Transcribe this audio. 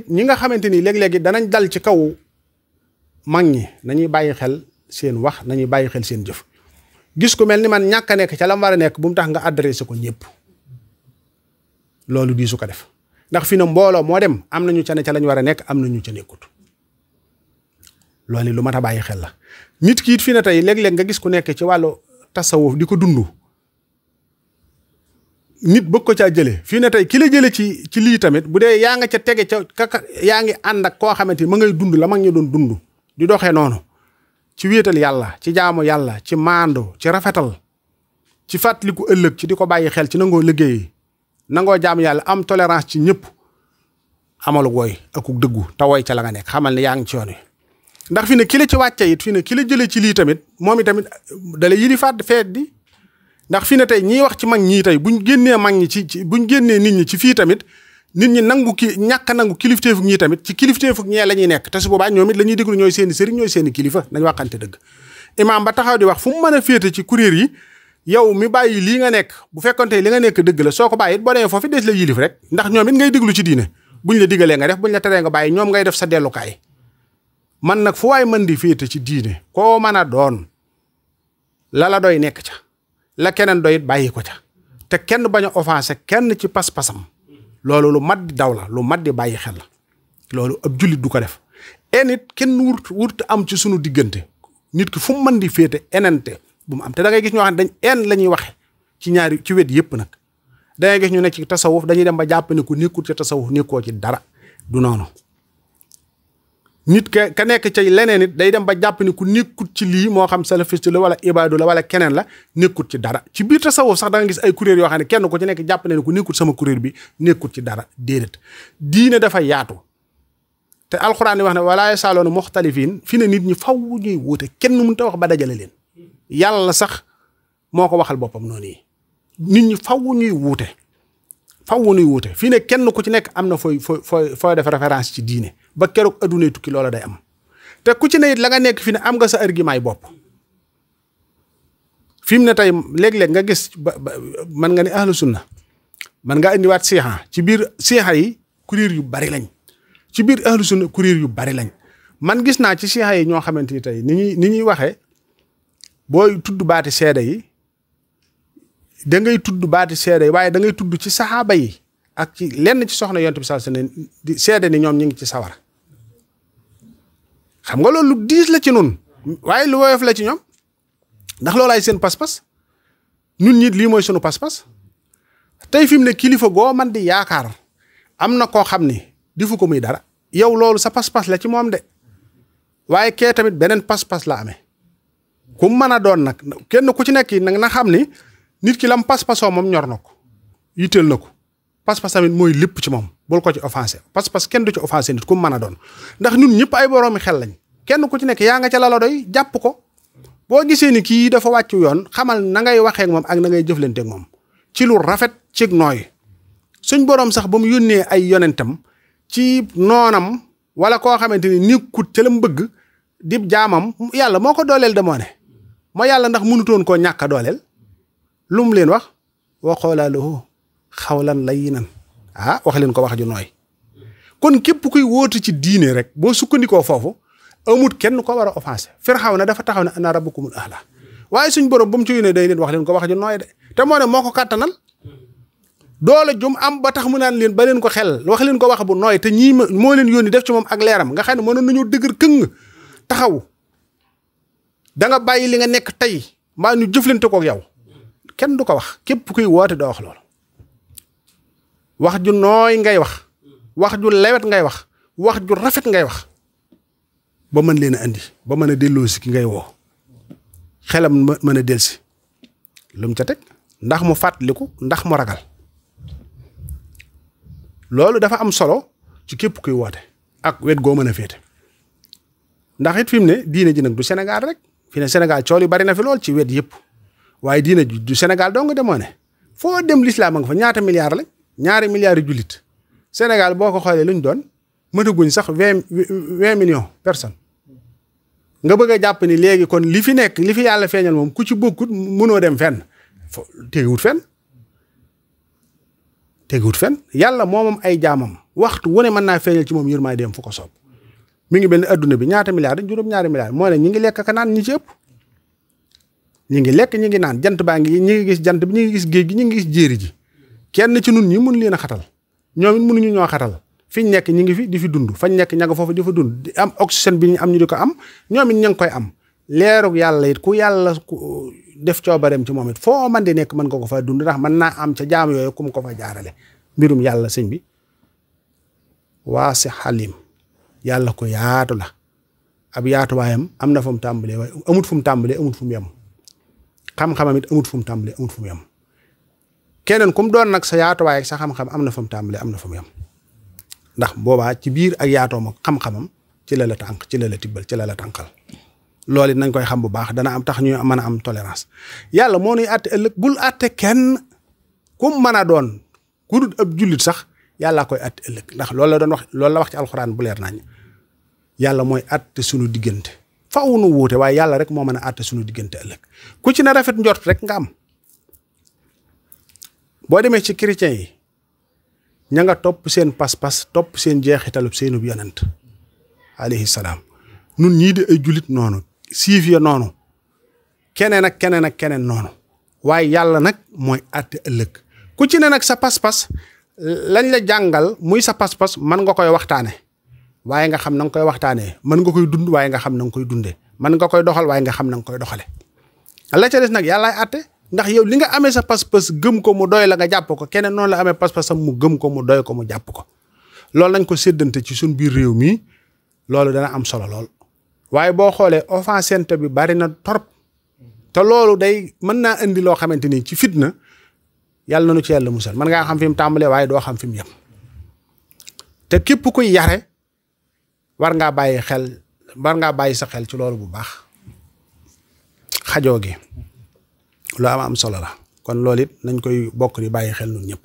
ñi nga xamante ni léeg-léegi danañ dal ci kaw mag ñi nañuy bàyyi xel seen wax nañuy bàyyi xel seen jëf gis ku mel ni man ñàkk a nekk ca la mu war a nekk bu mu tax nga adressé ko ñëpp loolu di su ko def ndax fi na mbooloo moo dem am nañu ca ne ca lañ war a nekk am nañu ca nekkut loolu lu mat a bàyyi xel la nit ki it fi na tey léeg-léeg nga gis ku nekk ci wàllu tasawuf di ko dund nit bëgg ko caa jëlee fii ne tey ki la jëlee ci lii tamit bu dee yaa nga ca tege ca yaa ngi ànd ak koo xamante ni ma ngay dund la mag ñu doon dund di doxee noonu ci wéetal yàlla ci jaamu yàlla ci maando ci rafetal ci fàttaliku ëllëg ci di ko bàyyi xel ci nangoo liggéey nangoo jaamu yàlla am tolérance ci ñëpp amalu wooy akuk dëggu te woy ca la nga nekk xamal ne yaa ngi ci yoon wi ndax fi ne ki la ci wàcce it fi ne ki la jëlee ci lii tamit moom itamit dala yili faat feet di ndax fi ne tey ñiy wax ci mag ñii tey buñ génnee mag ñi ci buñ génnee nit ñi ci fii tamit nit ñi nangu ñàkk nangu kilifteefuk ñii tamit ci kilifteefuk ñee la ñuy nekk te su boobaa ñoom it la ñuy déglu ñooy seeni sëriñ ñooy seeni kilifa nañ waxante dëgg imaam ba taxaw di wax fu mu mën a féete ci kuréel yi yow mi bàyyi lii nga nekk bu fekkonte li nga nekk dëgg la soo ko bàyyi it boo demee foofu des la yilif rek ndax ñoom it ngay déglu ci diine buñ la digalee nga def buñ la teree nga bàyyi ñoom ngay def sa dellukaay man nag fu waay mën di féete ci diine koo mën a doon la doy nekk ca la keneen doy it bàyyi ko ca te kenn bañ a offensé kenn ci pas-pasam loolu lu mat di daw la lu mat di bàyyi xel la loolu ab jullit du ko def nit kenn wurt am ci sunu diggante nit ki fu mu mën di féete enente bu mu am te da ngay gis ñoo xam ne dañ la ñuy waxe ci ñaari ci wet yëpp nag da ngay gis ñu ne ci tasawuf dañuy dem ba jàpp ne ku nekkul ci tasawuf nekkoo ci dara du noonu nit ka nekk ci leneen it day dem ba jàpp ni ku nekkut ci lii moo xam salafiste la wala ibaadu la wala keneen la nekkut ci dara ci biir tasawuf sax da nga gis ay kuréel yoo xam ne kenn ku ci nekk jàpp ne ku nekkut sama kuréel bi nekkut ci dara déedéet diine dafa yaatu te alxuraan yi wax ne wala yasaaloona muxtalifiin fi ne nit ñi faw ñuy wuute kenn mënut a wax ba dajale leen yàlla sax moo ko waxal boppam noonu yi nit ñi faw ñuy wuute fii ne kenn ku ci nekk am na fooy def référence ci diine ba keroog addunay tukki loola day am te ku ci ne it la nga nekk fi ne am nga sa argument yi bopp fi mu ne tey léeg-léeg nga gis man nga ne ahlu sunna man nga indiwaat siixa ci biir siixa yi kuréel yu bari lañ ci biir ahlu sunna kuréel yu bari lañ man gis naa ci siixa yi ñoo xamante ni tey ni ñuy waxee booy tudd baati seede yi da ngay tudd baati seede yi waaye da ngay tudd ci saxaaba yi ak ci lenn ci soxna yonent bi sallallahu alayhi wasallam di seede ni ñoom ñu ngi ci sawar xam nga loolu lu diis la ci nun waaye lu woyof la ci ñoom ndax loolaay seen pas-pas nun ñit lii mooy sunu pas-pas tey fi mu ne kilifa goo man di yaakaar am na koo xam ni difu ko muy dara yow loolu sa pas-pas la ci moom de waaye kee tamit beneen pas-pas la amee ku mën a doon nag kenn ku ci nekk nag na xam ni nit ki lam pas-pasoo moom ñor na ko yitteel na ko pas-pas tamit mooy lépp ci moom bul ko ci offensé pas-pas kenn du ci offensé nit ku mën a doon ndax ñun ñëpp ay boroomi xel lañ kenn ku ci nekk yaa nga ca la doy jàpp ko boo gisee ni kii dafa wàccu yoon xamal na ngay waxee ak moom ak na ngay jëflante ak moom ci lu rafet ci nooy suñ boroom sax ba mu yónnee ay yonentam ci noonam wala koo xamante ni nekkut ca la mu bëgg dib jaamam yàlla moo ko dooleel demoo ne moo yàlla ndax mënutoon koo ñàkk a dooleel lu mu leen wax wa qawla lahu xawlan layyinan wax leen ko wax ju nooy kon képp kuy wóote ci diine rek boo sukkandikoo foofu amut kenn ko war a offensé Firawna dafa taxaw ne ana rabbukumul a'la waaye suñ borom ba mu ci yónnee day leen wax leen ko wax ju nooy de te moo ne moo ko kàttanal doole jum am ba tax mu naan leen ba leen ko xel wax leen ko wax bu nooy te ñii moo leen yónni def ci moom ak leeram nga xam ne mënoon nañoo dëgër këng taxaw da nga bàyyi li nga nekk tey mbaa ñu jëflante kook yow kenn du ko wax képp kuy woote doo wax loolu wax ju nooy ngay wax ju lewet ngay wax ju rafet ngay wax ba mën leen a andi ba mën a delloo si ki ngay woo xelam mën a delsi lu mu ca teg ndax mu fàttaliku ndax mu ragal loolu dafa am solo ci képp kuy woote ak wet goo mën a féete ndax it fi mu ne diine ji nag du Sénégal rek fi ne Sénégal cool yi bari na fi lool ci wet yëpp waaye diine ji du Sénégal doo nga demoo ne foo dem l'islam a nga fa ñaata milliards lañ ñaari milliards yu jullit Sénégal boo ko xoolee luñ doon mënaguñ sax 20 millions personnes nga bëgg a jàpp ni léegi kon li fi nekk li fi yàlla feeñal moom ku ci bokkut mënoo dem fenn tegewut fenn yàlla moomam ay jaamam waxtu wu ne mën naa feeñal ci moom yërmaay dem fu ko soob mi ngi benn adduna bi ñaata milliards juróom-ñaari milliards moo ne ñi ngi lekk ka naan ñi ci ëpp ñi ngi lekk ñi ngi naan jant baa ngi ñi ngi gis jant bi ñi ngi gis géej gi ñi ngi gis jéeri ji kenn ci nun ñi mun leen a xatal ñoom it mënuñu ñoo xatal fiñ nekk ñi ngi fi di fi dund fañ nekk ña nga foofu di fa dund di am oxygène bi ñu am ñu di ko am ñoom it ña ngi koy am leerug yàlla it ku yàlla def coobareem ci moom it foo man di nekk mën nga ko fa dund ndax mën naa am ca jaam yooyu ku mu ko fa jaarale mbirum yàlla sëñ bi waasi xalim yàlla ko yaatu la ab yaatuwaayam am na fu mu tàmbalee waaye amut fu mu tàmbalee amut fu mu yem xam-xamam it amut fu mu tàmbalee amut fu mu yem keneen ku mu doon nag sa yaatuwaay ak sa xam-xam am na fu mu tàmbalee am na fu mu yem ndax boobaa ci biir ak yaatoom ak xam-xamam ci la la tànk ci la la tibbal ci la la tànkal loolu it nañ koy xam bu baax dana am tax ñu mën a am tolérance yàlla moo nuy àtte ëllëg bul àtte kenn ku mu mën a doon ku dul ab jullit sax yàllaa koy àtte ëllëg ndax loolu la doon wax loolu la wax ci alxuraan bu leer nañ yàlla mooy àtte suñu diggante faaw nu wuute waaye yàlla rek moo mën a àtte suñu diggante ëllëg ku ci na rafet njort rek nga am boo demee ci chrétien yi ña nga topp seen pas-pas topp seen jeexitalub seenub yonent alayhi salaam nun ñii di ay jullit noonu siif ya noonu keneen ak keneen ak keneen noonu waaye yàlla nag mooy àtte ëllëg ku ci ne nag sa pas-pas lañ la jàngal muy sa pas-pas mën nga koy waxtaane waaye nga xam na nga koy waxtaanee mën nga koy dund waaye nga xam na nga koy dundee mën nga koy doxal waaye nga xam na nga koy doxale la ca des nag yàllaay àtte ndax yow li nga amee sa pas-pas gëm ko mu doy la nga jàpp ko keneen noonu la amee pas-pasam mu gëm ko mu doy ko mu jàpp ko loolu nañ ko séddante ci suñ biir réew mi loolu dana am solo lool waaye boo xoolee offensante bi bari na torop te loolu day mën naa indi loo xamante ni ci fitna yàlla na nu ci yàlla musal mën ngaa xam fi mu tàmbalee waaye doo xam fi mu yem te képp kuy yare war ngaa bàyyi sa xel ci loolu bu baax xajoo gi lu am solo la kon loolu it nañ koy bokk di bàyyi xel ñun ñëpp